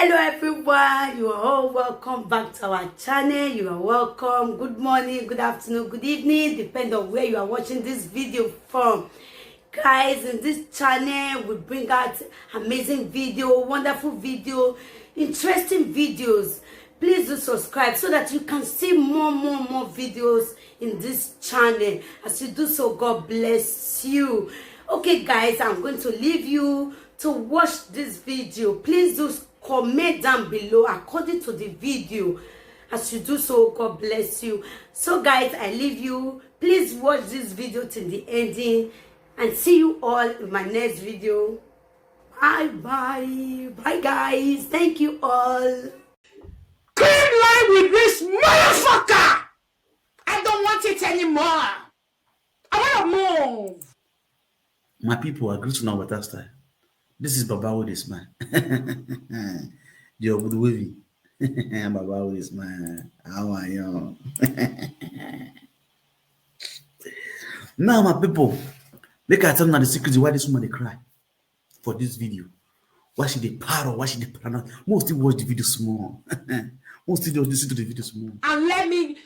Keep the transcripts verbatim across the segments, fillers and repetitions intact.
Hello everyone, you are all welcome back to our channel. You are welcome. Good morning, good afternoon, good evening, depend on where you are watching this video from. Guys, in this channel we bring out amazing video, wonderful video, interesting videos. Please do subscribe so that you can see more, more, more videos in this channel. As you do so, God bless you. Okay, guys, I'm going to leave you to watch this video. Please do comment down below according to the video. As you do so, God bless you. So, guys, I leave you. Please watch this video till the ending, and see you all in my next video. Bye bye. Bye, guys. Thank you all. Clean line with this motherfucker. I don't want it anymore. I want to move. My people, I greet you now with that style. This is Baba with a smile. The old wavy. Baba with a smile. How are you? Now, my people, make I tell you the secret why this woman dey cry for this video. Why she dey paro? Why she dey paranoid? Most still watch the video small. Most still just listen to the video small. And let me,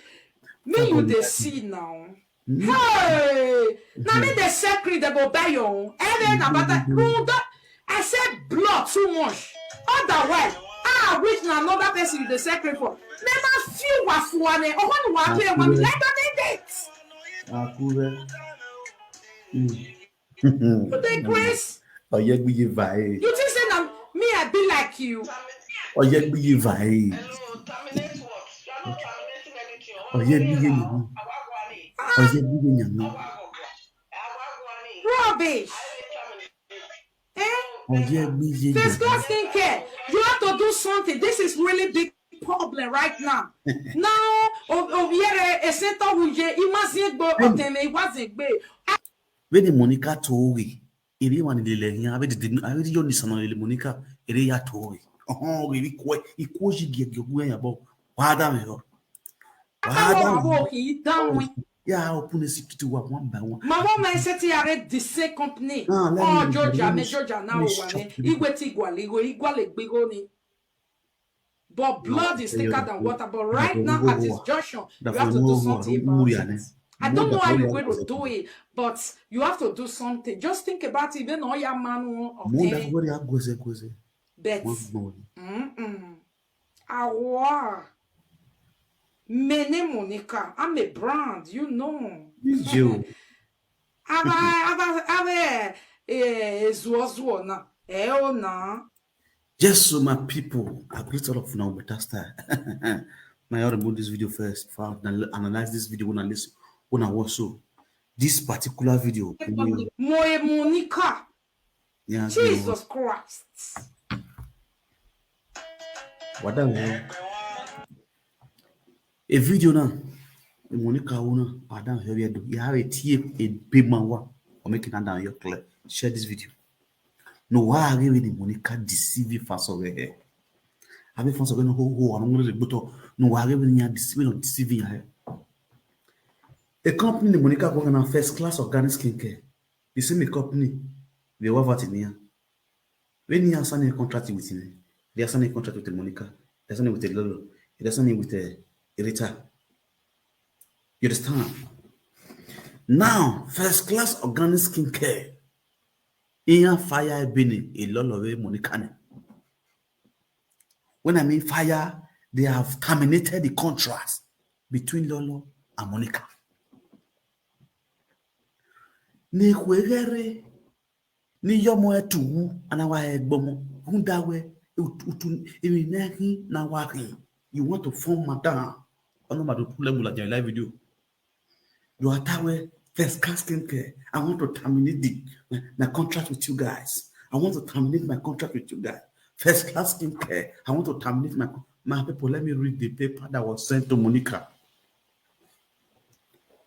me you dey see now. Hey, na me the secret that go buy your own. Every na bata. I said blood too much. Otherwise, ah, which na another person you dey secret for. Me ma few wa fuane. Oh, one wa pay one like that date. Akure. You dey craze. Oyegbiye vae. You think say na me I be like you? Oyegbiye vae. Oyegbiye nyango. Oyegbiye nyango. Rubbish. Eh? Oyegbiye. First class skincare. You have to do something. This is really big problem right now. Now, o- o- here, eh, center wuje, imazin gbo, oteme, iwazin gbe. When the Monica told me, ere wan le le yan, abe the, abe the yoni sana le Monica, ere ya told me. Oh, ere ko, iko ji ge ge gu ya bo. Wa da me ho. Wa da me ho. Ki down. Ya open the secret wa one by one. Mama, my set here at the same company. Ah, let me Oh, read, Georgia, let me me sh- Georgia let now me one. Shop it. Igwe ti gwale, igwe, igwale gbe go ni. But blood is thicker than water. But right now, at this junction, you have to do something about it. I don't know how you're going to do it, but you have to do something. Just think about it. Even all your man, okay? But mm-mm. Awa. Mene Monica, I'm a brand, you know. Ava, ava, ava, eh, zuo, zuo na. Eh, oh, na. Yes, so my people, I greet all of you now with that style. Now, I remove this video first. If I analyze this video, when I listen, when I watch so, this particular video, Moe Monica. Yeah, Jesus Christ. What the hell? A video now. A Monica owner, I don't hear you do. You have a T A, a big man, what? Or making that down your clear. Share this video. No, why are you the Monica deceiving fans of her? Have you fans of her? No, who, who, I don't know the but no, why are you deceiving or deceiving her? A company, the Monica, working on first class organic skincare. The same company, they work out in here. When you sign a contract with him, they sign a contract with the Monica, they sign it with the Lolo, they sign it with the Rita. You understand? Now, first class organic skincare. In fire bini a Lolo with Monica. When I mean fire, they have terminated the contract between Lolo and Monica. Nekwegere ni yomo etuwu anawa egbomo hundawe utu imi nehi na wahi. You want to form madam? Ono madu problem la jai live video. You are tawe first class skincare. I want to terminate the, my, my contract with you guys. I want to terminate my contract with you guys. First class skincare. I want to terminate my co- my people. Let me read the paper that was sent to Monica.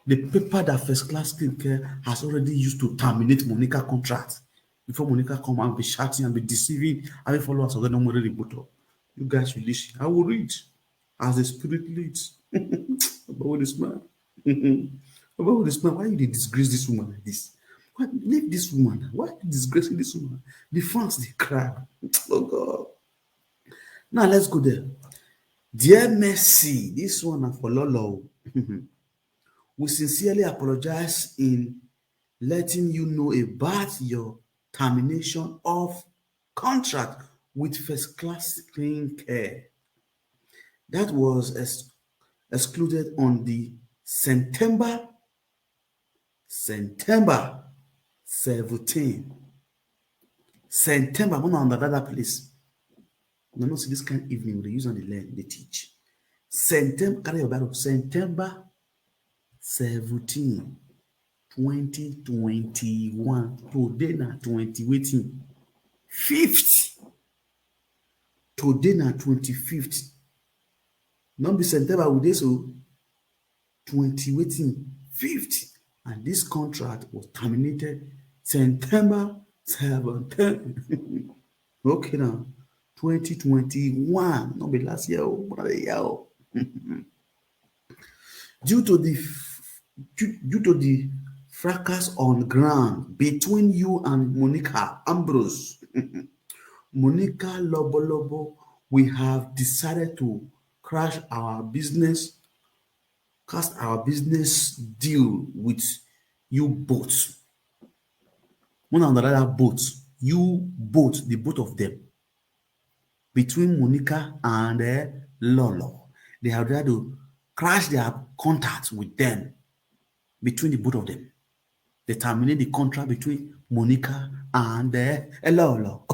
The paper that first class skincare has already used to terminate Monica contract. Before Monica come and be shouting and be deceiving, I will follow us again. You guys will listen. I will read as the spirit leads. Baba with a smile. Baba with a smile. Why you dey disgrace this woman like this? Why, leave this woman. Why you disgracing this woman? The fans they cry. Oh God. Now let's go there. Dear Mercy, this one na for Lolo. We sincerely apologize in letting you know about your termination of contract with First Class Clean Care. That was ex- excluded on the September, September seventeen. September, when I'm under that place. No, no, see this kind of evening, they use on the learn, they teach. September, carry your Bible, September seventeen, twenty twenty-one. Today na twenty waiting. Fifth. Today na twenty-fifth. Not be September with this, so twenty waiting. Fifth. And this contract was terminated September seventeen. Okay now, twenty twenty-one, not be last year, oh, but the year, oh. Due to the f- due, due to the fracas on ground between you and Monica Ambrose, Monica Lobolobo, we have decided to crash our business, cast our business deal with you both. One another both, you both, the both of them, between Monica and uh, Lolo. They have tried to crash their contact with them, between the both of them. They terminate the contract between Monica and uh, Lolo.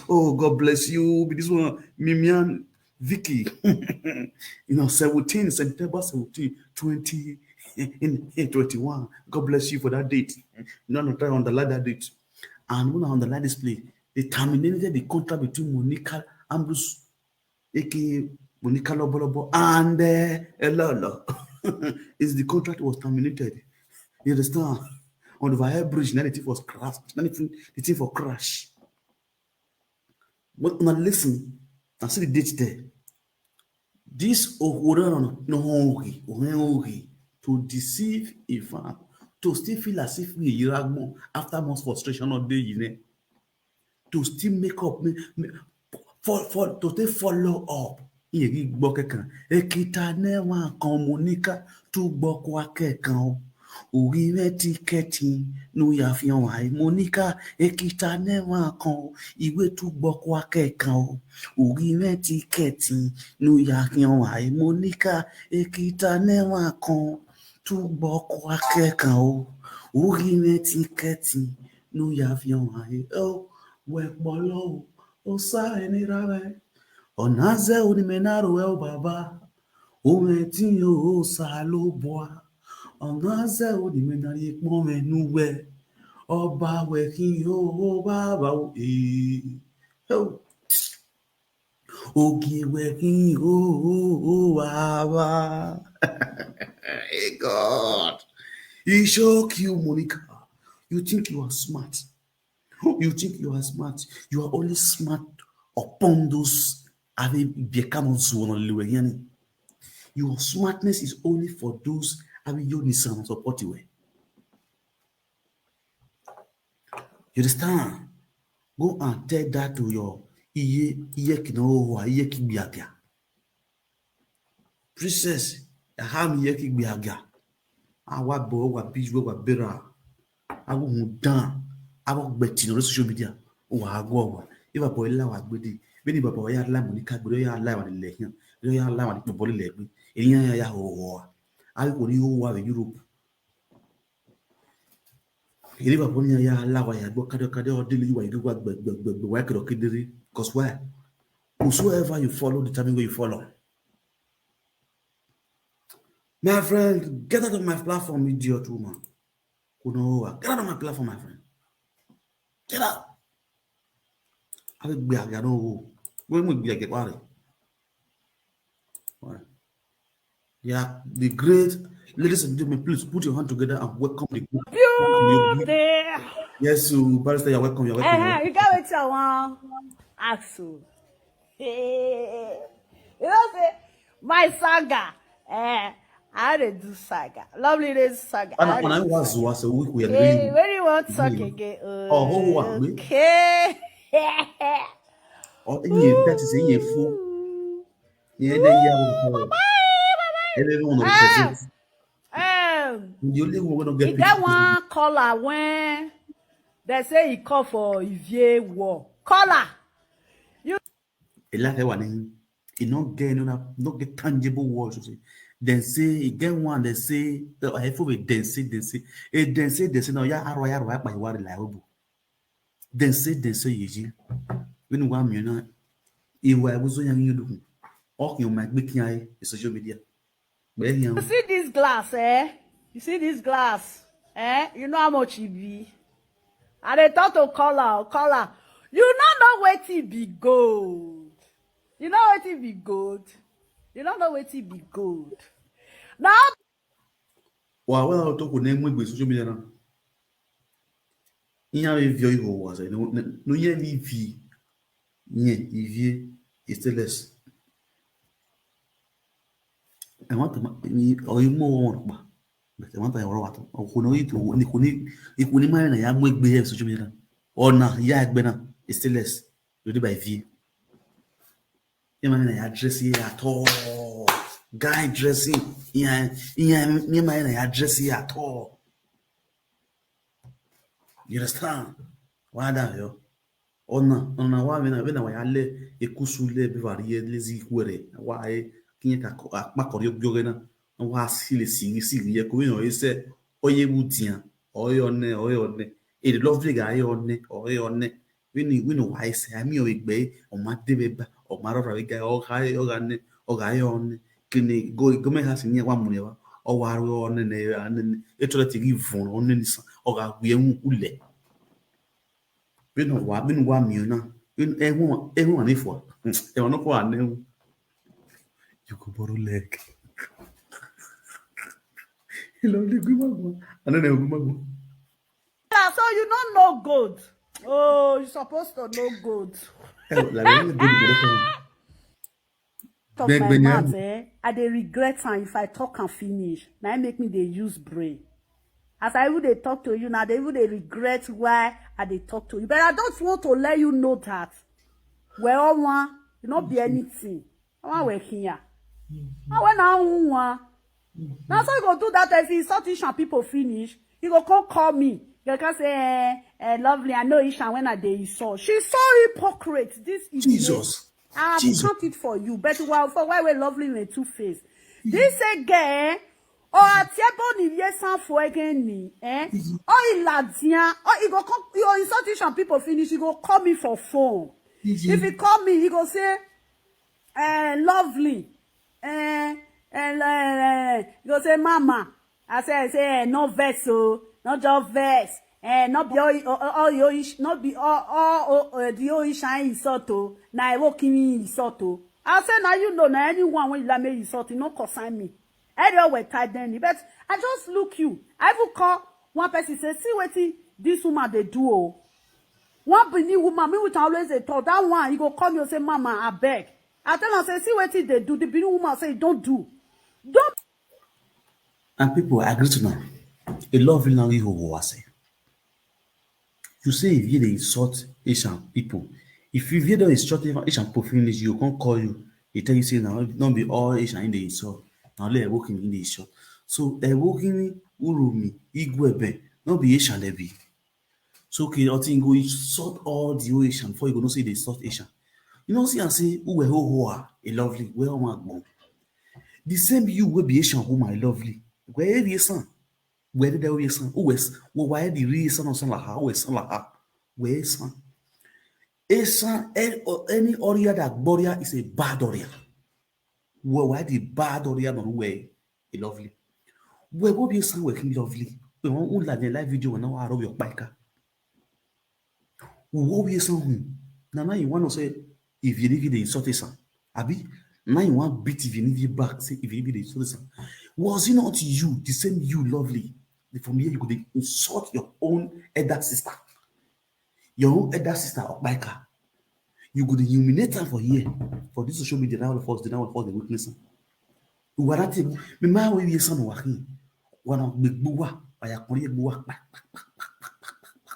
Oh, God bless you. This one, Mimian Vicky. You know, seventeen, September seventeen, twenty, in, in twenty-one. God bless you for that date. You know, I'm trying to underline that date. And when I underline this play, they terminated the contract between Monica Ambrose, A K A Monica Lobolobo, and uh, Lolo. Is the contract was terminated. You understand? On the Vaya Bridge, nothing was crash, nothing, the thing for crash. But now listen, I see the date there. This Ohorano no Hori, Ohori, to deceive Ifa, to still feel as if we Yiragmo after months frustration all day, you know, to still make up, make, make, for, for, to take follow up. Iri gbọ́ kẹ̀kan. Ekita newa kan Monica, to gbọ́ kwa kẹ̀kan o. Orí rẹ̀ ti kẹ̀tì, no ya fi hàn wáyé. Monica, ekita newa kan o. Ìwé to gbọ́ kwa kẹ̀kan o. Orí rẹ̀ ti kẹ̀tì, no ya fi hàn wáyé. Monica, ekita newa kan o. To gbọ́ kwa kẹ̀kan o. Orí rẹ̀ ti kẹ̀tì, no ya fi hàn wáyé. Oh, wẹ̀ pọ̀ lọ́wọ́, ó sá ẹni rárá. Ọ̀nà zẹ́ onímẹ̀nàrò ẹ̀ ó bàbá. Òun ẹ̀ tí yóò sá ló bọ̀ á. Ọ̀nà zẹ́ onímẹ̀nàrò ipò mẹ́nu wẹ̀. Ọba wẹ̀ kí yóò bàbá o. Ee. Ẹ o. Oge wẹ̀ kí yóò bàbá. Hey, God. He shock you, Monica. You think you are smart. You think you are smart. You are only smart upon those having become on Zuono Liwe. Your smartness is only for those having your Nissan support you. You understand? Go and tell that to your iye iye kinowa iye kigbiaga. Princess, I have iye kigbiaga. Awa bo wa biju wa bera. Awu mudan. Awa gbeti no social media. Wa go wa. If a boy la wa gbede. Beni baba ya la Monica gbede ya la wa le yan. Ya la wa ni bole le gbe. Eyan ya ya ho ho. Awi ko ni ho wa Europe. Iri baba ni ya la wa ya gbo kade kade o dele wa igu wa gbe gbe gbe gbe wa kero kedere. Cause why? Whosoever you follow determine where you follow. My friend, get out of my platform, idiot woman. Kuno wa. Get out of my platform, my friend. Get out. I will be again. No, when we be again, what? Yeah, the great ladies and gentlemen, please put your hand together and welcome the great. Beauty. Yes, so Barrister, you're welcome. You're welcome. Uh-huh. You got it, I want. Axel. Hey. You know, say, my saga. Eh, I dey do saga. Lovely days saga. And I when I dey do was saga. Was a week we are Hey, doing. Where do you want to talk again? Oh, who wa me? Okay. Oh, in your that is in your phone. Yeah, then yeah, we go. Everyone will present. Um, The only one wey no get e get one caller when they say he call for Ivie war. Caller, E like that one. E no get another, no get tangible words to say. Then say e get one. They say uh, I feel with then say then say. E then say then say no ya arwa ya arwa pa iwa reliable. Then say then say yeji. When one million iwa ebuzo yang yudu. Ok, you might be kiai social media. But anyhow, you see this glass, eh? You see this glass, eh? You know how much e be. I dey talk to caller, caller. You no know wetin be gold. You know wetin be gold. You no know wetin be gold. Now wa wa o to ko ne mu egbe social media na. Iya we vio iho wa se no no ye ni vi. Nye ivie is still less. I want to ma- ni oyi mo won pa. But I want to wrong at. O ko no yi to ni ko ni ikuni ma na ya mu egbe social media. Ona ya egbe na is still less. You dey by vie. Ye ma na ya dress here at all. Guy dressing. Yeah, yeah, ye ma na ya dress here at all. You understand? Why that yo? Ona ona wa we na we na wa ya le ekusu le bi vari ye le zi kwere. Wa e kinye ka ko akpa kori ogyo na. Wa si le si si ye ko yo ese oye butian. Oyo ne oyo ne. E love ga yo ne oyo ne. Wini wini wa ese ami o egbe o ma debe ba o ma rọra we ga o ga o ga ne o ga yo ne. Kini go go me ha si ni wa mu ne wa o wa ro ne ne ne e to le ti gi vun o ne ni san o ga wi e mu ule. Bino wa bino wa mi na. Bino e won e won ni fo. E won ko ane. You go borrow leg. Hello, le guma guma. Ane ne guma guma. Ah, so you no know gold. Oh, you supposed to know gold. Eh, la le guma guma. Talk Beg, my beg, mouth, yeah. Eh? I dey regret am if I talk am finish. Na im make me dey use brain. As I even dey talk to you now, I dey even dey regret why I dey talk to you. But I just want to let you know that we all one, e no be anything. One we here. I went on one. Na so you go do that if you insult Ishan people finish. You go come call me. You can say, eh, eh, lovely, I know Ishan when I dey insult. She's so hypocrite. This idiot. Jesus. I have Jesus. Count it for you. But while for why we lovely in a two face. This again, or at your body yes and for again me, eh? Or in Ladia, or you go come, you insult Ishan people finish, you go call me for phone. If you call me, you go say, eh, lovely. Eh, eh, eh, eh, you go say, mama. I say, I say, eh, no vex, oh, no just vex. Eh, no be all, all, all your ish, no be all, all, all uh, the old ish and insult, oh. Na I walk in insult, oh. I say, now you know, now anyone when you like me insult, you no concern me. Anyway, we tied then, but I just look you. I even call one person say, see what this woman they do, oh. One Benin woman, me with always a thought. That one, he go call me and say, mama, I beg. I tell her, say, see what they do. The Benin woman say, don't do. Don't And people agree to now. A lot of people now you who say. You say if you dey insult Asian people, if you dey insult Asian people finish, you can't call you. They tell you say now not be all Asian in the insult. Now let working in the insult. So a working urumi igwebe not be Asian they be. So okay, I think go insult all the whole Asian before you go know say they insult Asian. You know see and say who were who who are a lovely well man. The same you will be Asian woman a lovely. Where the son? Where did they be son? Who was who why the real son of son like her? Who was son like her? Where son? Asian or any area that Boria is a bad area. Well, why the bad area not where a lovely? Well, what be son working lovely? We want to like the live video when I rob your biker. Wo wie san hu. Na na you want to say if you dey insult Asian. Abi na you want beat if you need back say if you dey insult Asian. Was it not you, the same you lovely? From here you could insult your own elder sister. Your own elder sister or biker. You could humiliate her for here. For this social media now all of us, now all of us the witness. Wara ti mi ma we ye san wa hin. Wana gbegbo wa, aya kan ye gbo wa pa pa pa pa pa pa pa.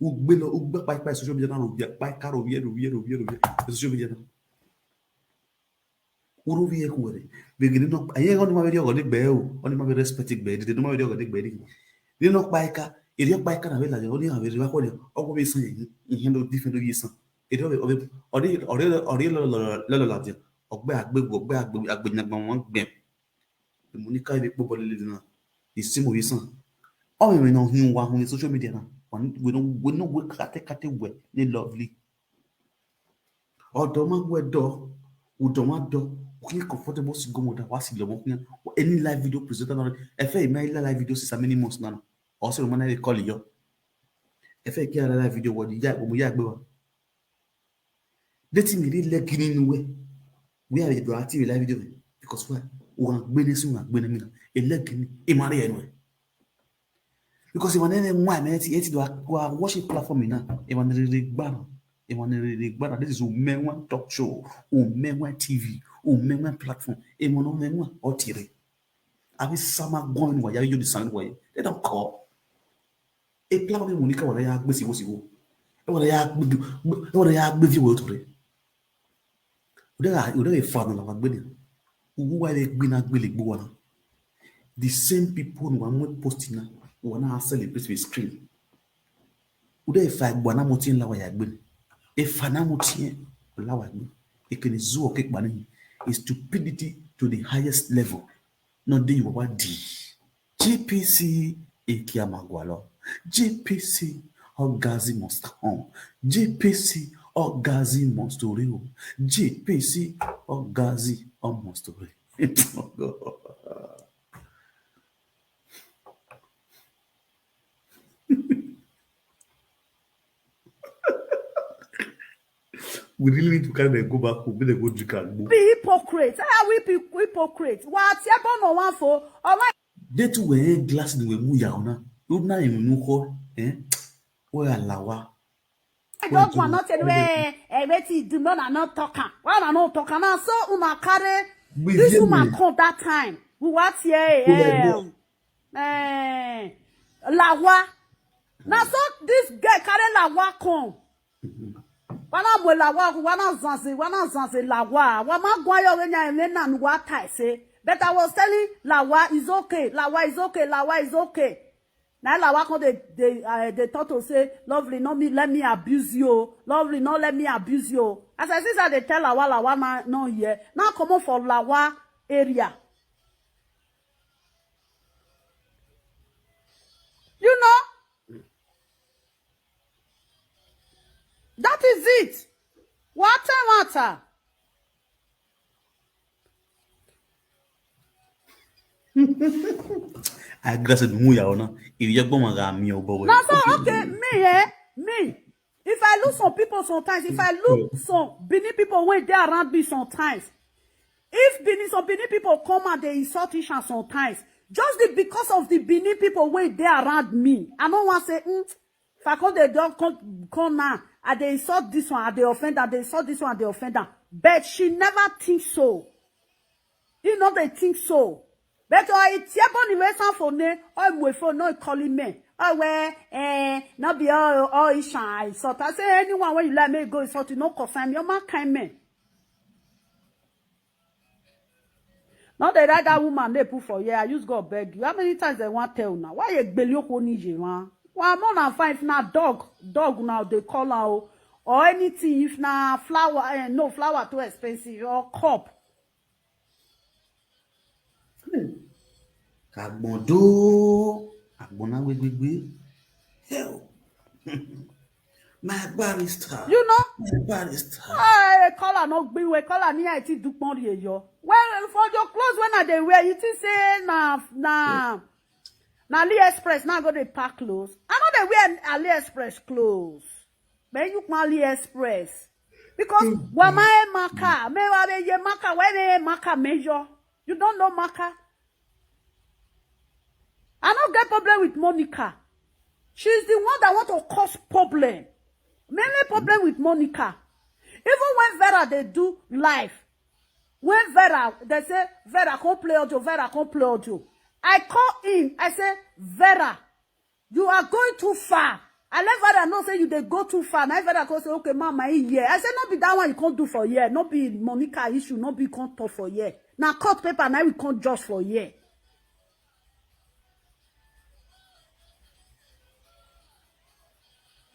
O gbe lọ, o gbe pa pa social media na ro bi pa ka ro bi ro bi ro bi ro bi social media na. Uru vie kuere. Begini no, aye oni ma video oni gbe o. Oni ma be respect gbe. Dide no ma video oni gbe ni. Ni no paika. Iri paika na vela oni ha veri wa ko ni. Ogo be san yin. Ihe no different yi san. Iri obe obe ori ori ori lo lo lo lo la dia. Ogbe agbe ogbe agbe agbe na gba won gbe. Mo ni kai be po bole le na. Isi mo yi san. O me no hin wa hun social media na. We no we no we kate kate we ni lovely. Ọdọ ma gwe dọ, udọ ma dọ, uki comfortable si gomo da wasi lomo kunya. Any live video presenter na efe ime ila live video sisa many months na. Also mo na dey call yo. Efe ki ara live video wo di ya mo ya gbe wa. Deti mi ri le kini nu we. We are the active live video because wa o wa gbe ni si wa gbe ni mi na. E le kini e ma ri enu e. Because if I name why man, it do I watch a platform in now. If I really gbara, if I really gbara, this is Umenwa talk show, Umenwa T V, Umenwa platform. If I no Umenwa or Tire, I will summer going where you the sound way. They don't call. A platform Monica wala ya gbesi wo si wo. Wala ya gbesi wo to re. Udara udara fa na wa gbele. Ugu wa le gbina gbele gbo wa. The same people no wa mo post na wa na celebrate with screen. Udara fa gbo na mo tin la wa ya gbele. E fa na mo tin la wa gbele. E kene zu o ke pa ni. Is stupidity to the highest level. No dey wa di. G P C Ikiamagwalo. G P C Ogazi must come. G P C Ogazi must real. G P C Ogazi must real. We really need to carry them go back home. Make them go drink and go. Be hypocrite. How we be hypocrite? What you born on one for? All right. They too were glass in the muya ona. You na in nuko, eh? Where alawa? I don't want not anyway. Eh, wait, you do not, not talk. Why not talk? Now so una carry this woman come that time. We what here? Eh, lawa. Now so this girl carry lawa come. Wana mwe lawa, wana zanze, wana zanze lawa. Wa ma gwa yo we nya eme na nuwa tai se. But I was telling lawa is okay, lawa is okay, lawa is okay. Now lawa come they they uh, they thought to say lovely, not me, let me abuse you. Lovely, not let me abuse you. As I see that they tell lawa lawa na no here. Now come on for lawa area. You know? That is it. What matter? I grass mu ya ona. If you go maga mi obo. No, so okay, me eh, me. If I lose some people sometimes, if I lose some Benin people when they around me sometimes, if Benin some Benin people come and they insult each other sometimes, just the, because of the Benin people when they around me, I don't want to say, mm, if I come, they don't come, come now, and they insult this one, and they offend, and they insult this one, and they offend. But she never think so. You know they think so. But I tear body way some for ne, I move for no calling me. I wear eh, not be all all is shine. So I say anyone when you let me go, so to no concern your man kind men. Now they write that woman they put for here. I use God beg you. How many times they want tell now? Why you belly up on you, man? Why more than five now dog, dog now they call out or anything if now flour eh, no flour too expensive or cup. Agbọ̀ndó, agbọ̀nná gbégbégbé. Hell. My barrister. You know? My barrister. Hey, caller no be we caller ni I ti dupon ri eyo. Well, for your clothes when I dey wear, you think say na na na AliExpress now go dey pack clothes. I no dey wear AliExpress clothes. But you can AliExpress. Because wa ma e maka, me wa be ye maka, wa me e maka measure. You don't know maka. I don't get problem with Monica. She's the one that want to cause problem. Mainly problem with Monica. Even when Vera they do live, when Vera they say Vera come play audio, Vera come play audio. I call in, I say Vera, you are going too far. I let Vera know say you dey go too far. Na Vera come say, "Okay, mama, he here." I say, "No be that one you can't do for here. No be Monica issue. No be can't talk for here. Na court paper, now we can't judge for here."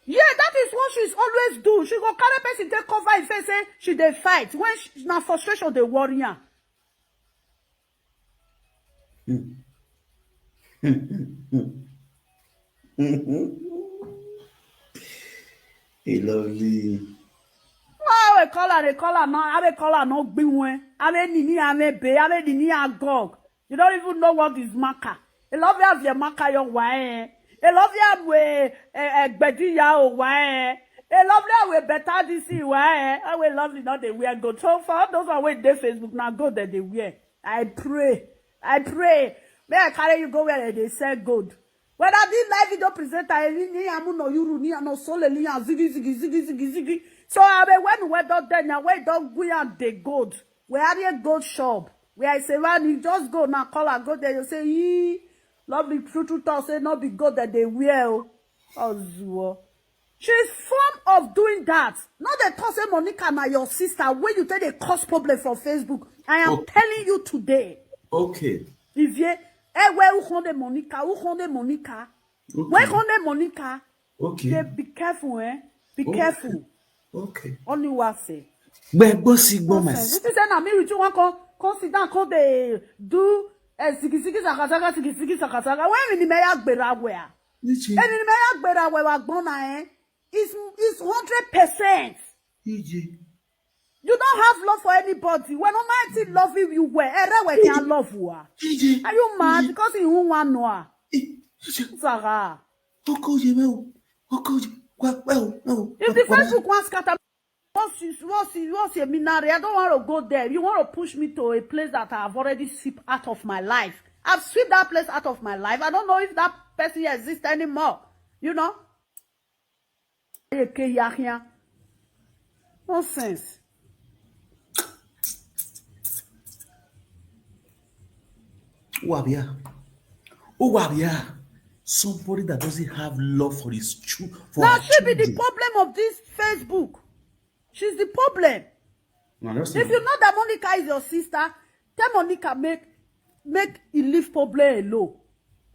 Yeah, that is what she's always do. She go carry person take cover im face say she dey fight when she, na frustration dey worry am. Hey, lovely. Why we call her? They call her now. I will call her no be one. I will nini. I will be. I will nini. Agog. You don't even know what is maka. A love you have your maka your way. A love you have we a gbediya o way. A love you have we better this way. I will love you not the wear good. So for all those who are with their Facebook now, go there they wear. I pray. I pray. May I carry you go where they sell gold. Whether this live video presenter, ni amu no yuru, ni ano sole, ni a ziggy, ziggy, ziggy, ziggy, ziggy. So I mean, when we don't then, we don't go and the gold. We are a gold shop. We are say, "Man, you just go now, call and go there." You say, "Yee, lovely, true, true, talk, say, no be gold that they wear." Oh, Zuo. She's form of doing that. Not the talk say Monica na your sister. When you tell the cause problem from Facebook, I am telling you today. Okay. If you, eh, where who hold the Monica? Who hold the Monica? Where hold the Monica? Okay. They be careful, eh? Be careful. Okay. Only what say. Gbẹgbọ́ sí gbọ́ mà Nonsense. sí. It is say na me with you wan come come sit down come dey do eh, zigizigi zakazaga zigizigi zakazaga. When we ni meya gbera wea. Níṣẹ́ When ni meya gbera wea gbona eh. It's it's hundred percent. níṣẹ́. You don't have love for anybody. When Almighty loving you well, eh, we can love you. Ah. Níṣẹ́. Are you mad? Because you won't want no. Ah. Níṣẹ́. Zara. Ọkọ ṣe bẹ́ẹ̀ o. Ọkọ ṣe wá pẹ́ o. Pẹ́ o. If the Facebook wants scatter, what's what's what's a minare? I don't want to go there. You want to push me to a place that I've already swept out of my life. I've swept that place out of my life. I don't know if that person exists anymore. You know? Eke yahya. Nonsense. Wabia. Oh, Wabia. Somebody that doesn't have love for his children. Now she be the problem of this Facebook. She's the problem. No, that's If you know that Monica is your sister, tell Monica make make he leave problem alone.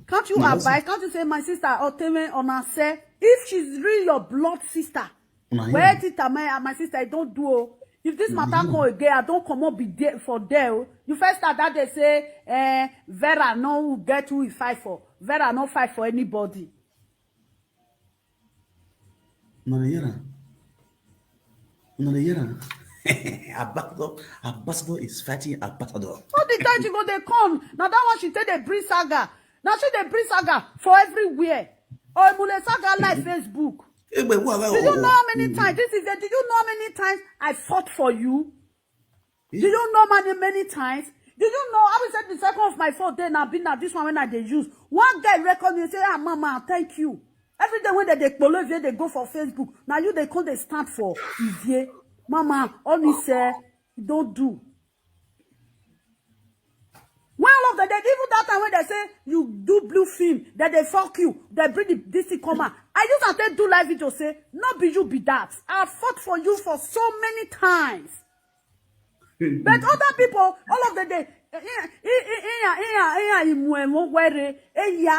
Can't you No, that's advise? Can't you say my sister or tell me on her say if she's really your blood sister? Una hear Where me? Tita my my sister I don't do. Oh. If this matter come again, I don't come up be there for there. Oh. You first start that they say eh, Vera no will get who he fight for. Vera no fight for anybody. Una dey hear am? Una dey hear am? Ambassador, ambassador is fighting ambassador. All the time she go dey come. Now that one she take dey bring saga. Now she dey bring saga for everywhere. Or Emule saga like Facebook. Egbe, who are Do you know how many times? This is it. Do you know how many times I fought for you? Do you know many many times? Do you know I will say the second of my phone day now be now this one when I dey use. One guy record me say, "Ah, mama, thank you." Every day when they dey kpolo Ivie, they go for Facebook. Now you they call they stand for Ivie. Mama, only say don't do. When all of the day, even that time when they say you do blue film, that they fuck you, they bring the this thing come out. I use and take do live video say, "No be you be that. I fought for you for so many times." But other people, all of the day, eh, eh, eh, eh, eh, eh, eh, eh, eh, eh, eh, eh, eh, eh, eh, eh,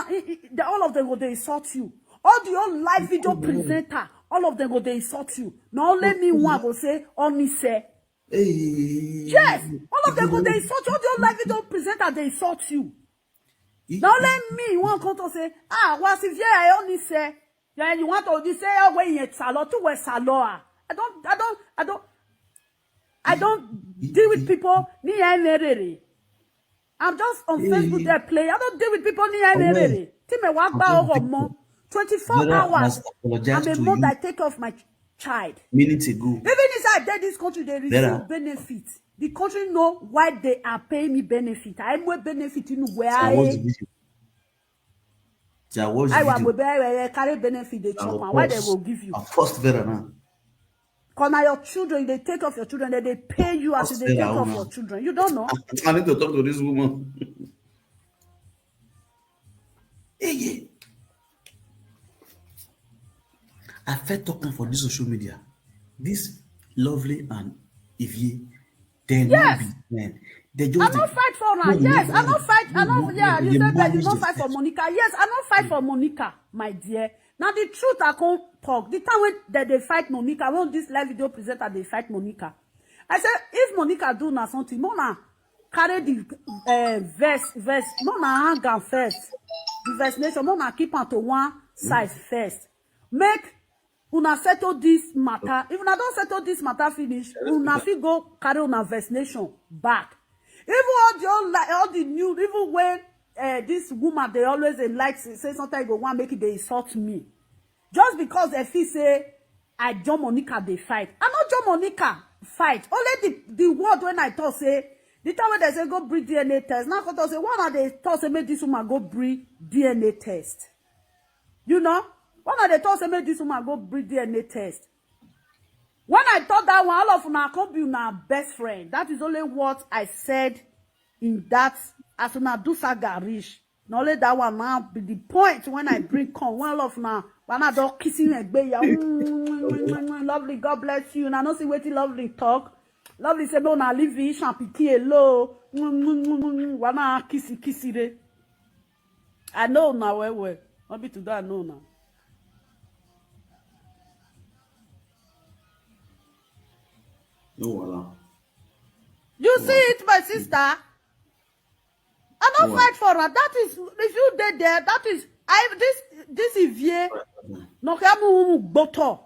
eh, eh, eh, all of them go they insult you. All the old live video presenter, all of them go they insult you. Now only me one go say, only say. Hey. Yes, all of them go they insult you. All the old live video presenter they insult you. Now let me one come to say, ah, was if yeah, I only say, yeah, you want to you say oh when you salo to where salo ah. I don't, I don't, I don't, I don't deal with people. Ni I merere. I'm just on Facebook there play. I don't deal with people. Ni I merere. Ti me wa gba ogo mo. Twenty-four Vera hours. must apologize I'm a to mother. you. I take care of my child. Minutes ago. Even if I did this country, they receive Vera. Benefit. The country know why they are paying me benefit. I more benefit in where I watched the I video. I watched I the was video. With I carry benefit they I chop will and why they pause. Go give you. I first Vera now. Cause now your children, they take off your children, then they pay you as First they take Vera off now. Your children. You don't know. I need to talk to this woman. Hey, yeah. I first talk am for this social media. This Lovely and Ivie, they no Yes. be friend. They just I dey no fight for una. Yes, I no fight. I no. Yeah, you say that you no fight for Monica. Yes, I no fight for Monica, my dear. Now the truth I can't talk. The time when they, they fight Monica, when this live video presenter they fight Monica, I say if Monica do na something, Mona carry the uh, verse, verse, Mona hang am first. The verse nation, Mona keep am to one side first. Make una settle this matter. If una don settle this matter finish, una fit go carry una vaccination back. Even all the old, like, all the new, even when uh, this woman they always dey like say, say sometimes you go wan make it they insult me, just because they feel say I join Monica they fight. I no join Monica fight. Only the the word when I talk say the time when they say go bring D N A test. Now I talk say one of they talk say make this woman go bring D N A test. You know, one of the talk say make this woman go bring D N A test. When I thought that one, all of una come be una best friend. That is only what I said in that as una do saga reach. Na only that one now be the point when I bring come. One of una, when I don't kissing a gbeya. Lovely, God bless you. And I don't see wetin Lovely talk. Lovely say no na leave Ishan pikin alone. Wana kissy kissy re. I know now well well. Not be today I know now. No wahala. You see it, my sister? I don't fight for her. That is, if you did there, that is, I this this Ivie. No kamu boto.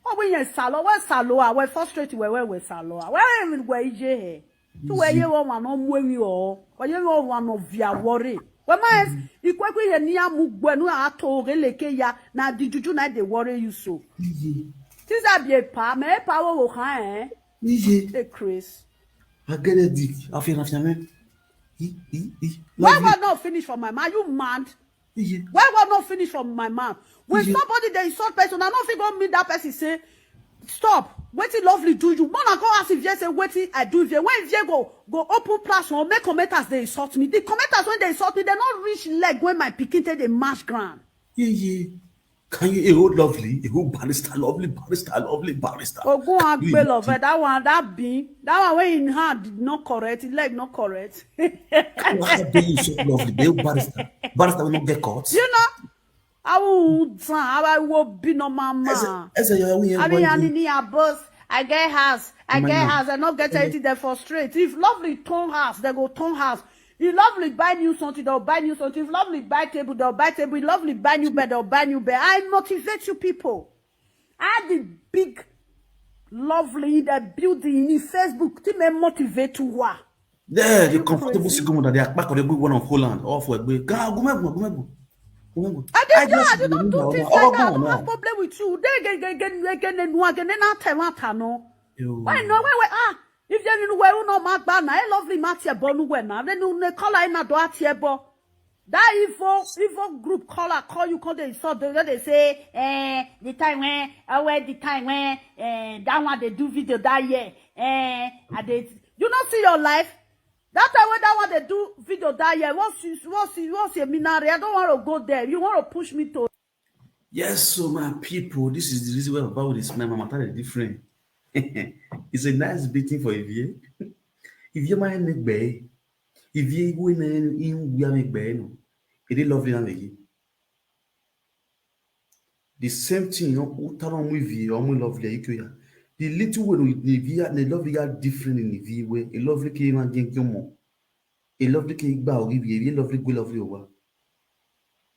Oh, we yes salo, we salo, we frustrate, we we we salo, we we we ije he. Tu we ye wo wa no mu ewi o, we ye wo wa no via worry. We ma es, ikwe kwe ye ni amu gbe nu ato ge leke ya, na the juju na dey worry you so. Things are be a pa, me pa wo wo ha eh. Iye, Hey, Chris. I get it, Dick. I feel, I feel, man. He, he, he. Why Lovely. Why not finish from my mouth? You mad? Iye. Why why not finish from my mouth? When somebody they insult person, I don't think go meet that person say, stop. Wetin Lovely do you? Mona go ask if yes say wetin I do if when if go go open platform, make commenters they insult me. The commenters when they insult me, they not reach leg when my pikin take the mash ground. Yeah, yeah. Can you a whole Lovely, a whole barrister, Lovely barrister, Lovely barrister? Ogun Agbe love that one, that being that one when in hand not correct, his leg not correct. How dare you so Lovely? A whole barrister. Barrister will not get caught. You know, I will I will be no mama. Ese, ese, you are I mean, I need a boss. I get house. I get house. I not get anything there for straight. If Lovely turn house, they go turn house. If Lovely buy new something, they'll buy new something. If Lovely buy table, they'll buy table. If Lovely buy new bed, they'll buy new bed. I motivate you people. I the big Lovely in the building in Facebook. Team may motivate you. Wah. Yeah, the comfortable sycamore that they are back on the good one of Holland, off with big. Go, go, go, go, go. I did I don't do things like that. I don't have problem with you. They get get get get get no again. Then I tell what I know. Why no? Why why ah? If you know where you know my banner, I Lovely Matthew Bonu when now. Then you call I na do at here, but that evil evil group caller call you call they insult they they say eh the time when I wear the time when eh that one they do video that year eh I they you not see your life. That time when that one they do video that year, once you once you once you minare, I don't want to go there. You want to push me to Yes, so my people, this is the reason why Baba with this my mama tell different. It's a nice beating for Ivie. Ivie my neck bay. Ivie go in in we are make bay no. It is Lovely and Ivie. The same thing, you know, Utara Ivie or Lovely Ikoya. The little way we Ivie and the Lovely are different in Ivie way. A Lovely came and get your mom. A Lovely came back or Ivie, a Lovely go Lovely over.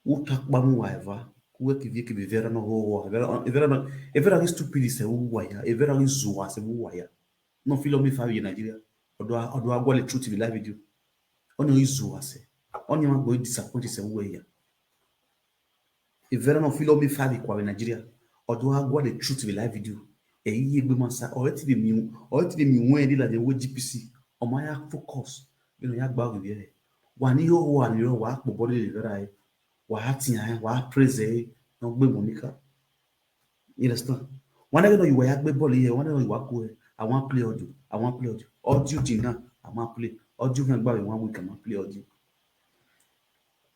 Utakpamu waiva. Kuwe kivie kibi vera no ho. Vera vera no. Vera is stupid is a waya. Vera is zua se waya. No feel me five in Nigeria. Odo odo agwa le truth be live video. Onye izu ase. Onye ma go disappoint se waya. Evera no feel me five kwa Nigeria. Odo agwa the truth be live video. E yi egbe masa. O ti be mi o ti be mi won e la de wo G P C. O ma ya focus. You know ya gba obi re. Wa ni yo wa ni yo wa po body le vera e. Wa ha ti an wa praise e. No gbe Monica. You understand? One day you were at ball here, one day you were going. I want play audio. I want play audio. Audio thing now, I want play. Audio can buy one week, I want play audio.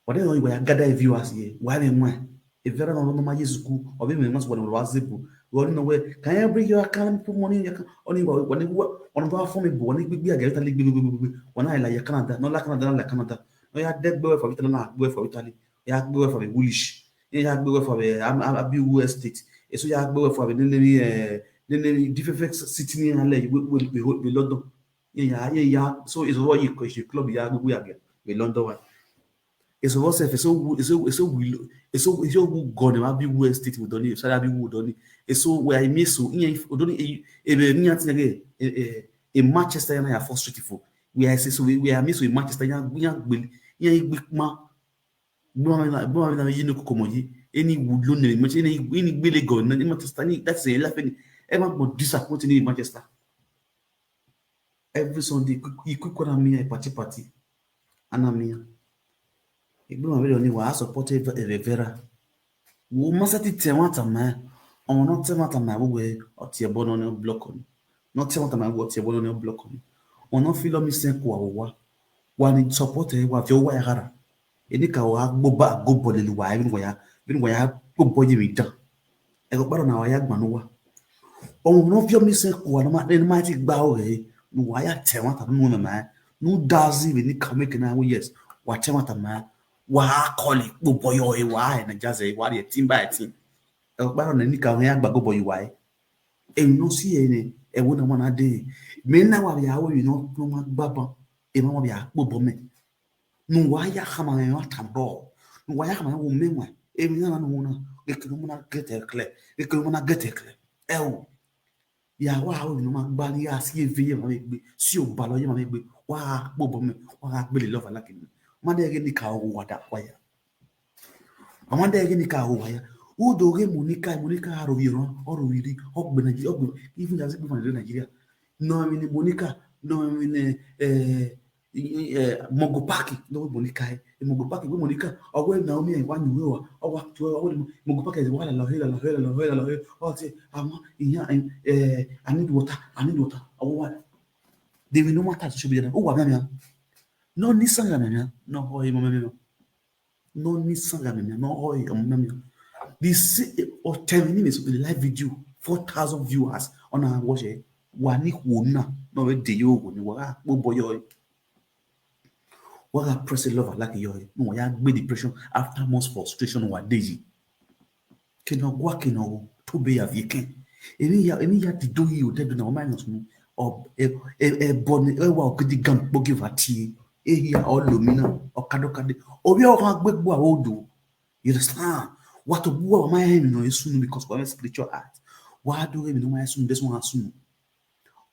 But then you were gather viewers here. Why they want? Evera no no ma yesu ku obi me mas wani wa zebu. Wani no we, can you bring your account, put money in your account? Oni wa wani wa wani wa form bu wani gbigbi aga Italy gbigbi gbigbi. Wani I like your Canada, no la Canada, no la Canada. No ya de gbe for Italy, na gbe for Italy. Ya gbe for the woolish. Ya gbe for the abi estate. Eso ya gbe for the nene eh nene different city ni ale we we we London. Yeah, yeah, yeah. So it's what you question club ya gbigbi aga we London wa. It's what self so so so we so so we go na bi we state we don so that bi we don. So we I miss so in if don e be ni ati again e Manchester na ya first street for we I say so we I miss so Manchester ya ya gbe ya gbe ma gbe ma na gbe ma na yi no ko mo yi any wood lo ne mo ni ni gbele go na Manchester ni that's a life any e ma mo disappoint ni Manchester. Every Sunday, you quick one me, party party. Anamia. Igbo ma video ni wa support Evera. Wo ma se ti te won ta ma. O no te won ta ma wo we o ti e bo no ni block ni. No te won ta ma wo o ti e bo no ni block ni. O no fi lo mi sen ko wa. Wa ni support e wa fi o wa ya gara. Eni ka wa gbo ba go bo le lu wa e ni wa ya. Ni wa ya gbo bo ye mi dan. E ko paro na wa ya gba no wa. Ọmọ no fi mi se ko na ma ni ma ti gba o re. Nu wa ya te won ta nu na ma. Nu dazi be ni ka make na wo yes. Wa te won ta ma. Wa call it gbo boyo e wa e na jaze wa e team by team. E ko paro na ni ka wa ya gba go boyo wa e. E no si e ni e wo na ma na de. Me na wa ya wo you know no ma gba ban. E ma wa ya gbo bo me. Nu wa ya hama ya tambro. Nu wa ya hama ya wo me wa. E mi na nu na. Ge ke nu na get e clear. Ge ke nu na get e clear. E o. Ya wa wo nu ma gba ni ya si e ve ye ma me gbe. Si o ba lo ye ma me gbe. Wa gbo bo me. Wa gbe le love la kini. Ma de ge ni ka o wa da kwa ya. Ama de ge ni ka o wa ya. U do ge Monica, Monica aro yiro, oro wiri, ogbe Nigeria, ogbe even as people in Nigeria. No mi ni Monica, no mi ni eh eh Mogo Park, no Monica, eh, Mogo Park, we Monica, owe Naomi e wa ni we wa, owa to owe Mogo Park e wa la la he la la he la la he la la he. O ti ama iya eh I need water, I need water. Owa. They will no matter social media. O wa mi mi. No ni sanga mi mi. No ho e mo mi mi. No ni sanga mi mi. No ho e mo mi mi. This o ten minutes of the live video, four thousand viewers on our watch. Wa ni wo na. No we de yo wo ni wa po boyo. Wa ga press love like yo. No ya gbe depression after months frustration wa de yi. Kino gwa kino wo to be ya viken. Emi ya emi ya ti do yi o te do na o minus mu. O e e e boni e wa o gidi gan po give ati. E ya o lo mi na o kado kade. O bi o kan gbe gbo awo do. You understand? Wa to gbo wa ma e mi no e sunu because wa spiritual heart. Wa do e mi no ma e sunu this one sunu.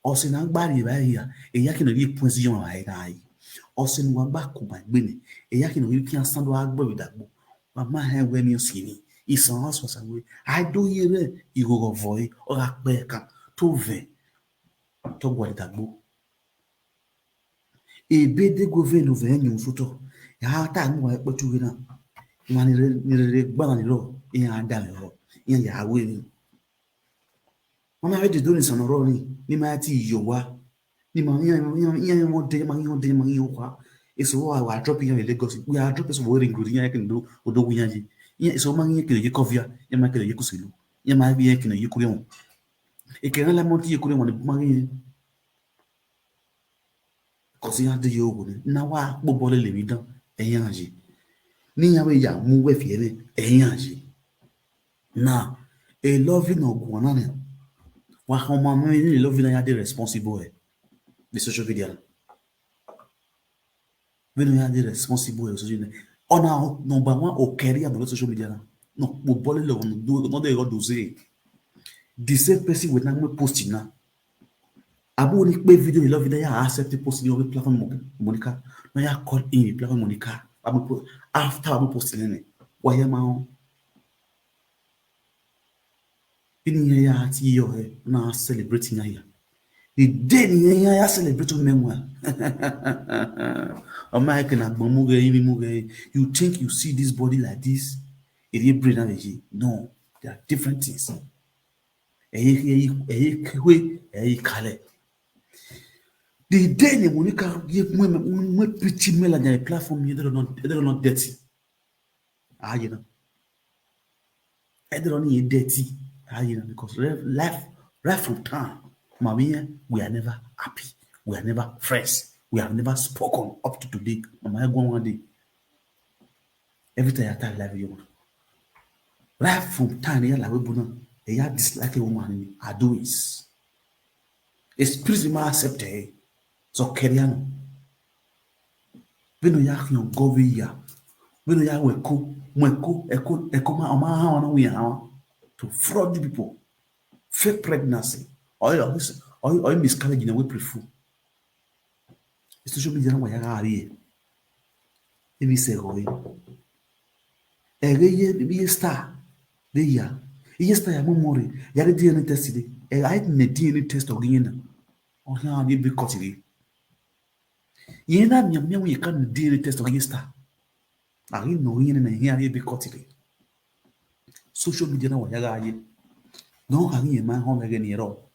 Ose na gbari ba ya, e ya kino ye pwensi yo ma e na yi. Ose nu wa gba ku ba gbe ni, e ya kino ye ki an san do agbo bi dagbo. Wa ma he we mi o si ni. Isan wa so sa we. Ai do ye re, i go go voi, o ga pe kan, to ve, to gwa dagbo. E be de go ve no ve nyu futo. Ya ta mu wa pe tu na. Ma ni re ni re gba na ni ro, ya da mi ro. Ya ya we ni. Mama we de do ni san ro ni, ni ma ti yo wa. Ni ma yan yan yan mo de ma yan de ma yan kwa. Eso wa wa drop yan Lagos. We are drop eso we ring ring yan kin do odo wi yan ji. Yan eso ma yan kin ye kovia, yan ma kin ye kusilu. Yan ma bi yan kin ye kurion. E ke la mo ti ye kurion ni ma yan. Kosi ya de yo ni. Na wa po bole le mi dan. E yan ji. Ni ya we ya mu we fi ere. E yan ji. Na e love no gwana ne. Wa ho ma mi ni love na ya de responsible e. The social media. We no ya de responsible e social media. Ona number one o career no social media na. No po bole lo no do no de go do say. The same person we na me post na. Abu ni pe video ni love video ya accept post ni orí platform Monica. No ya call in platform Monica. Abu after abu post ni. Wa ya ma o. Ini ya ya ti yo he na celebrate ya ya. The day ni ya ya celebrate memoir. O ma ke na gbon mu ge, imi mu ge. You think you see this body like this? It is brain energy. No, there are different things. Eyi eyi eyi kwe eyi kale. The day ni Monica ye mwe mwe pretty mela na platform ye don't not don't not dirty. Ah, you know. Everyone here dirty. How you know? Because life, life from town, mommy, we are never happy. We are never friends. We have never spoken up to today. Mama, I go one day. Every time I tell life you, right from time here, like we put on, they have dislike a woman in her doings. It's pretty much accept her. So carry on. We no yak yon go we ya. We no yak we ko, we ko, eko, eko ma, oma ha wana we ha. To fraud the people. Fake pregnancy. Or you, or you, or you miscarriage in a way prefer. Social media na wa ya ga ari. Ebi se go e. Ege ye, ebi ye star. De ya. Ye star ya mo mori. Ya de D N A test de. E ai ne D N A test ogi na. O ya de bi kotiri. Ye na mi mi ye kan D N A test ogi star. Ari no ye na ye ari bi kotiri. Social media na wa ya ga ye. No ari ye ma ho mege ni ro.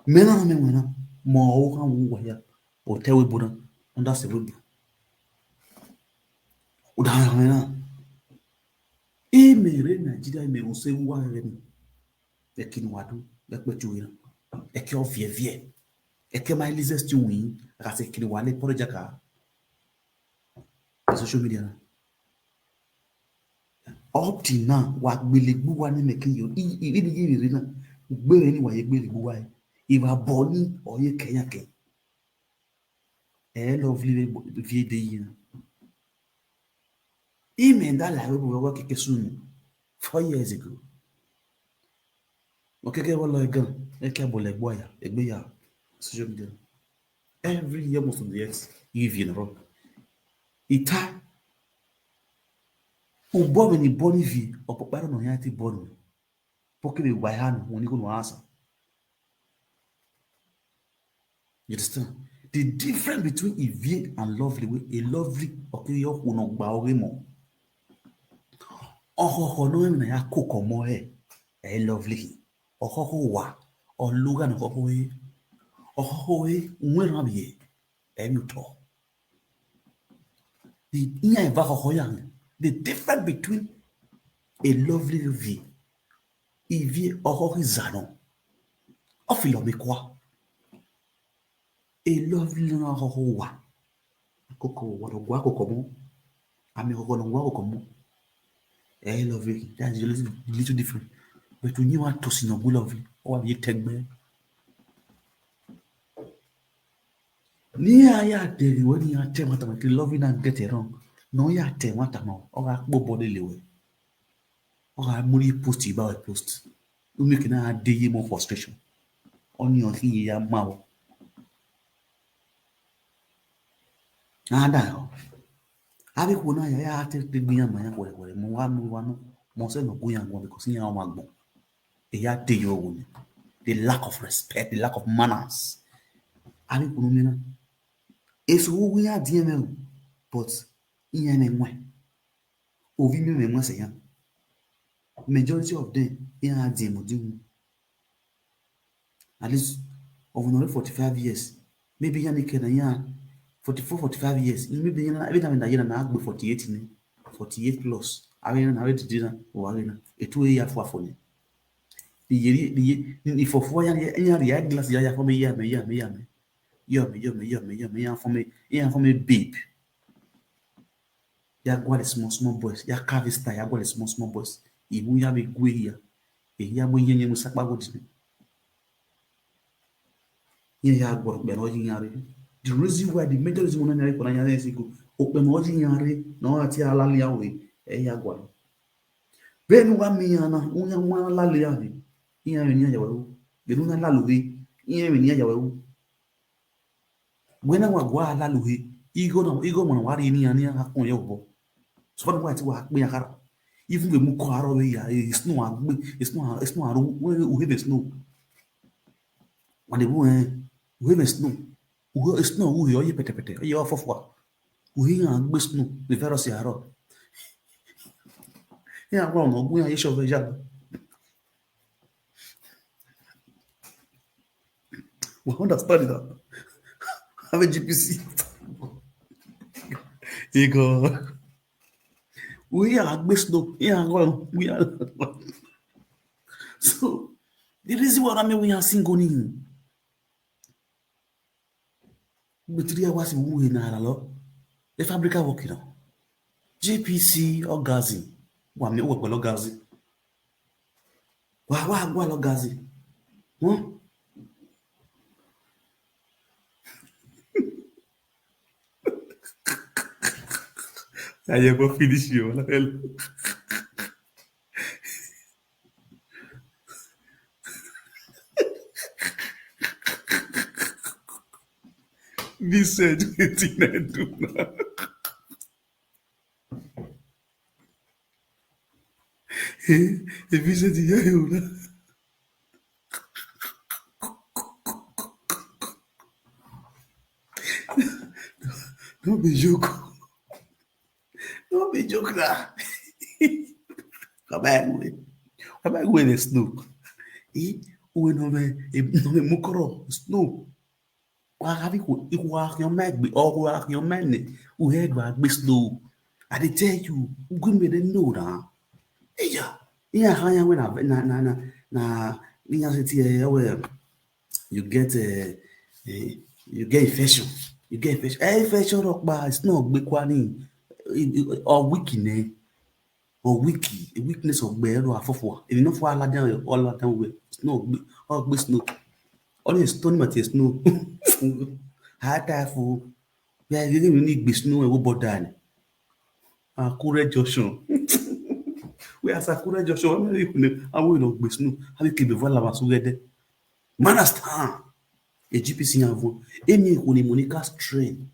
Me na me na. Mo o kan wu wa ya. O te we bu na. Onda se we bu. O da ya me na. E me re Nigeria me o se wa re ni. E kin wa du. E pe tu ina. E ke o vie vie. E ke ma Elizabeth ti win. Ka se kin wa le poro jaka. Social media na. Up till now, wa gbele gbu wa ni me kin yo. I, i, i, i, i, na. Gbe ni wa ye gbele gbu wa. I wa bo ni o ye kenya ke. E lovely vie de yi na. Ime nda la we bu wa keke sunu. Four years ago. Okeke wa lo egan. Eke bo le gbo ya. Egbe ya. Social media. Every year must be ex. Even ro. Ita. Ubo me ni boni vi. Opo paro no ya ti boni. Porque le wa ya no. Woni ko no asa. You understand? The difference between Ivie and Lovely, we a Lovely, okay, yo uno gba ore mo. Oho ho no me na ya koko mo he. E Lovely. Oho ho wa. Oluga no ho he. Oho ho he. Unwe na bi e. E mi to. The iya eva ho ho ya. The difference between a Lovely Ivie. Ivie oho hizano. Ofilo mi kwa. A Lovely na ho ho wa. Koko wa no gwa koko mo. Ami koko no gwa koko mo. E Lovely. That's a little, little different. But when you want to see no good Lovely. O wa bi tegbe. Ni a ya te ni we ni a te mata ma ki Lovely na get it wrong. No ya te mata ma. O ga po body le we. O ga muri post ba we post. U mi kina de ye mo frustration. Oni on ki ya ma o. Ada yo. Abi kuna ya ya te te gbiyan ma ya kore kore. Mo wa mo wa no. Mo se no gbiyan go because ya o ma gbon. E ya te yo wo ni. The lack of respect, the lack of manners. Abi kuna mi na. Eso wo ya di me o. But iya me nwe. Ovi me me nwe se ya. Majority of them, ya di mo di mo. At least of another forty-five years. Maybe ya ni kena ya forty-four, forty-five years. Maybe ya na, every time that ya na agbe forty-eight ni. Forty-eight plus. Awe na, awe di na, o awe na. E tu ya for for ni. The year, the year, the for for ya, ya, ya, ya glass ya, ya for me, ya me, ya me, ya me. Ya me, ya me, ya me, ya me, ya for me, ya for me, babe. Ya gwa the small, small boys. Ya carve star, ya gwa the small, small boys. Ibu ya be gwe ya. E ya mo yen yen mo sakpa go dini. Yen ya gwa okpe no yin are. The reason why, the major reason why na ko na ya se go. Okpe no yin are. No ati ala le awe. E ya gwa. Be nu wa mi ya na, un ya wa la le ave. Yen me ni ya we. Be nu na la lo we. Yen me ni ya we. When I wa gwa la lo he, igo na, igo mo na wa ri ni ani a kun ye obo. So far wa ti wa pe ya kara. Even we mu ko aro we ya, e snow agbe, e snow, e snow aro, we u he be snow. Wa de bu eh, u he be snow. U he snow, u he oye pete pete, oye ofofo. U he ya agbe snow, the virus ya aro. Ya wa mo gun ya ye so ve ja. We understand that. Have a G P C. Igo. We are gbé slow. Yeah, go on. We are. So the reason why I'm we are single ni. Gbé three hours in wúwe náà lọ. The fabrica work, you know. J P C orgasm. Wà mí wọ̀ pẹ̀lú orgasm. Wà wà wà lọ orgasm. Wọ́n. Ayé kò finish you. Vincent, wetin I do now? Eh, eh, Vincent, you hear you now? No be joke. No be joke na. Baba ya ngwe. Baba ya ngwe dey snow. Eh, uwe no me, eh, no me mukoro snow. Wa havi ku, iku wa kyo me gbe, o wa kyo me ne. U head wa gbe snow. I dey tell you, u gwe me dey know na. Eya. Iya ha ya we na, na, na, na, na, iya se ti e we. You get, eh, eh, you get infection. You get infection. Eh, infection rock ba, it's not gbe kwani. Or weak in eh. Or weak, weakness of gbe ro afofo. If you no for all that, all that way. It's not gbe, or gbe snow. All the stone matter is snow. High tide for. Yeah, you need gbe snow e wo bother ni. Akure Junction. We as Akure Junction, we no even know how we no gbe snow. How we keep the voila masu gede. Man understand. A G P C yan fún. Èmi kò ní Monica train.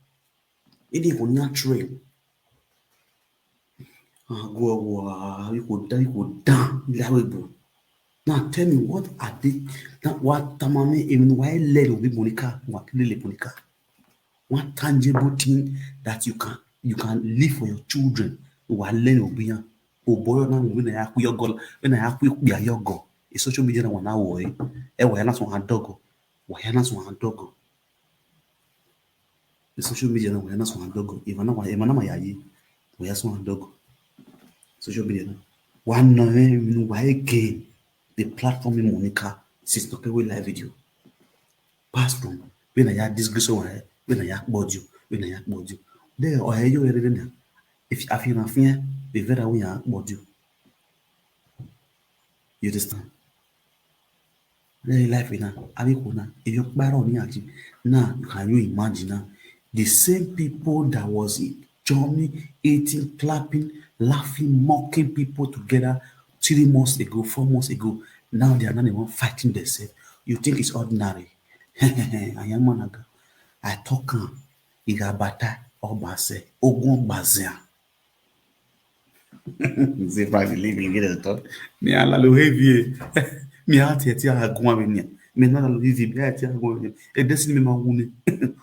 Èmi kò ní train. Ago ago, ah, you go down, you go down. Ilé àwọn ìbò. Now tell me what are they, that what tamame even why led will be Monica, what lele Monica. One tangible thing that you can, you can live for your children. Wa lẹ́yìn òbí yẹn. O bọ́yọ̀ náà wò, when I ask you go, when I ask you your go. It's social media na wana wo eh. E wa yana so han dogo. Wa yana so han dogo. It's social media na wa yana so han dogo. Even na wa, even na ma yayi. Wa yana so han dogo. Social media na. Wa no eh, you know, why again? The platform in Monica, since no pay live video. Pass from when I had disgrace over here, when I had body, when I had body. There or you already there. If I feel nothing, be very we are body. You understand? Very life in a, abi kuna, if you kparo ni aji. Now, can you imagine now? The same people that was jumping, eating, clapping, laughing, mocking people together three months ago, four months ago, now they are not even fighting themselves. You think it's ordinary? I am Managa. I talk am. Igabata, Obase, Ogun Bazia. Say if I believe in get a talk. Me ala lo heavy. Me heart yet ya agun mi ni. Me na lo heavy, me heart ya agun mi. E destiny me ma wu ni.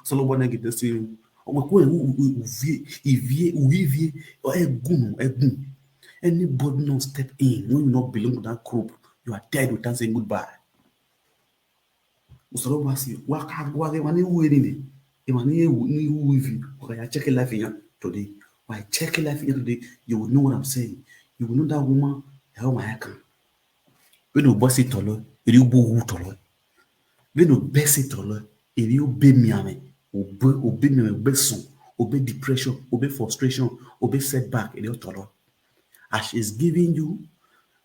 So lo bona get destiny. O ko e u u vie, ivie, u ivie. O egun, egun. Anybody no step in when you not belong to that group, you are dead without saying goodbye. Usoro basi, wa ka gwa ge mani wu ni. E mani e wu ni wu ivi. Wa ya check life in today. Wa check life in today. You will know what I'm saying. You will know that woman. How my can. When you boss it all, you bu wu tolo. When you best it all, you be me ame. Obe, obe me, obe son, obe depression, obe frustration, obe setback, you tolo. As she's giving you,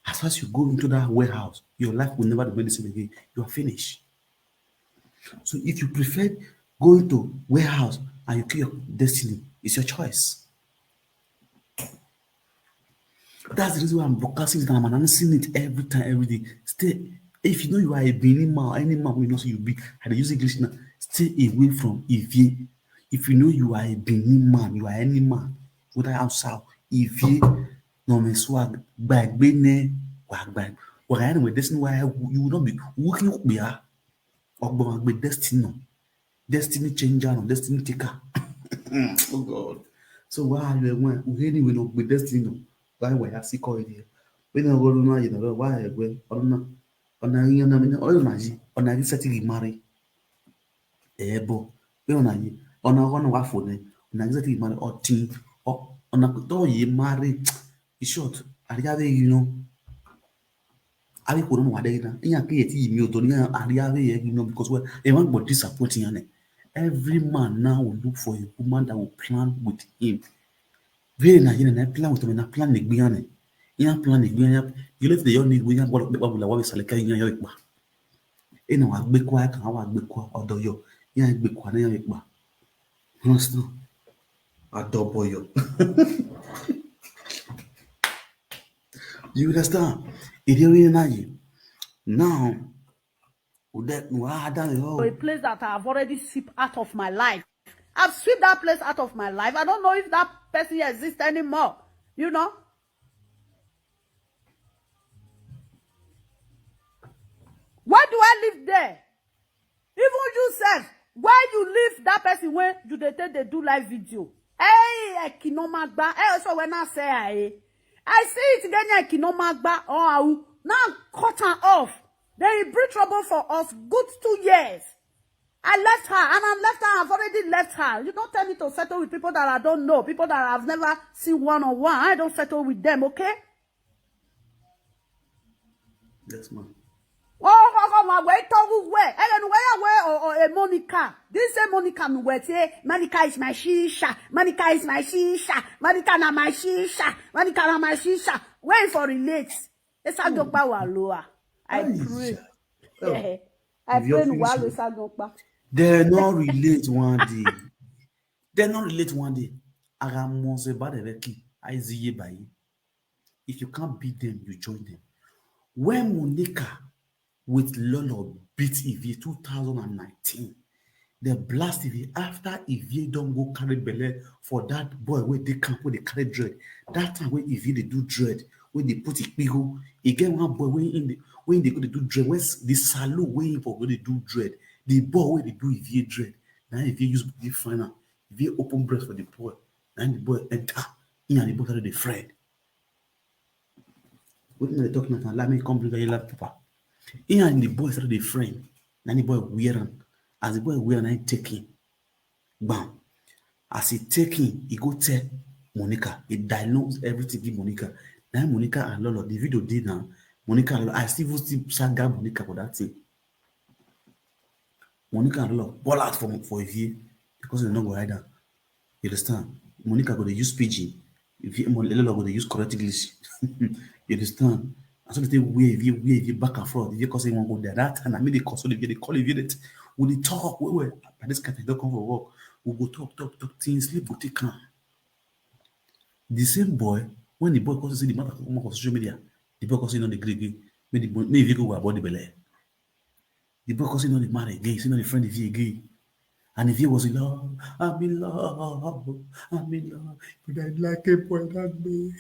as far as you go into that warehouse, your life will never remain the same again. You are finished. So if you prefer going to warehouse and you kill your destiny, it's your choice. That's the reason why I'm broadcasting it and I'm announcing it every time, every day. Stay, if you know you are a Benin man or any man we know you be, I dey use English now, stay away from Ivie. If you know you are a Benin man, you are any man, whether outside, Ivie, no me swag, gbàgbé ne, wa gbàgbé. Wa ya ni we destiny why you will not be working up ya. Ogbon agbe destiny no. Destiny changer no, destiny taker. Oh God. So why are you when we anyway no be destiny no? Why we are sick already? We no go no you know why we on na on na you know me on na ji on na ji set to marry. Ebo. We on na ji on na go no wa for ne on na ji set to marry or teen or on na to you marry. In short, ariave, you know, abi koro mo wade na. Iya ke yeti mi odo ni ariave ye, you know, because well, e wan go disappoint yan. Every man now will look for a woman that will plan with him. Very na yene na plan with me na plan ni gbiyan ni. Iya plan ni gbiyan. You let the young ni gbiyan, what what will I sale ka yan yo ipa. E na wa gbe kwa kan wa gbe kwa odo yo. Iya gbe kwa na yo ipa. Understand? Adobo yo. You understand? It really na you. Now, that wa da yo. A place that I've already swept out of my life. I've swept that place out of my life. I don't know if that person exists anymore. You know? Why do I live there? Even you sef, why you leave that person when you dey take dey do live video? Hey, ekinoma gba. Hey, so when I say I, I see it again, ekinoma gba. Oh, I will now cut her off. Then he bring trouble for us. Good two years. I left her and I left her. I've already left her. You don't tell me to settle with people that I don't know, people that I've never seen one on one. I don't settle with them, okay? Yes, ma'am. Oh, oh, oh, my way to who where? I don't know where, where, or, or a Monica. This say Monica, me where say, "Monica is my shisha. Monica is my shisha. Monica na my shisha. Monica na my shisha." Where for relate? It's a joke power lower. I Aye, pray. sha. Oh, I if your pray no finish while it. It's a joke power. They no relate one day. They no relate one day. Agamonze badeveki, aiziye bayi. If you can't beat them, you join them. When Monica with Lolo beat Ivy two thousand and nineteen, they blast Ivy after Ivy don't go carry belle for that boy where they camp where they carry dread. That time when Ivy they do dread, when they put it pigo, again one boy when in the when they go to do dread, when the salute when for go they do dread, the boy where they do Ivy dread. Now Ivy use the final, Ivy open breast for the boy, and the boy enter. He and the boy started the friend. Wetin I dey talk now? Allow me come bring a yellow paper. He and the boy started a friend. Na the boy wear am. As the boy wear am, na him take him. Bam. As he take him, he go tell Monica. He diagnose everything give Monica. Now Monica and Lolo, the video did now. Monica and Lolo, I still even still saga Monica for that thing. Monica and Lolo ball out for for Ivy because they no go hide am. You understand? Monica go dey use pidgin. If you Lolo go dey use correct English. You understand? And so they wear Ivy, wear Ivy back and forth. Ivy cause he wan go there. That time I mean they console Ivy, they call Ivy that we dey talk. We were by this kind don't come for work. We go talk, talk, talk things. Sleep go take am. The same boy when the boy cause see the matter come up on social media, the boy cause he no dey gree again. Make the boy, make Ivy go about the belle. The boy cause he no dey marry again, he no dey friend Ivy again. And Ivy was in love. I'm in love. I'm in love. But I like a boy that me.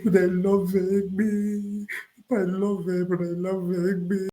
But I love me. But I love me. But I love me.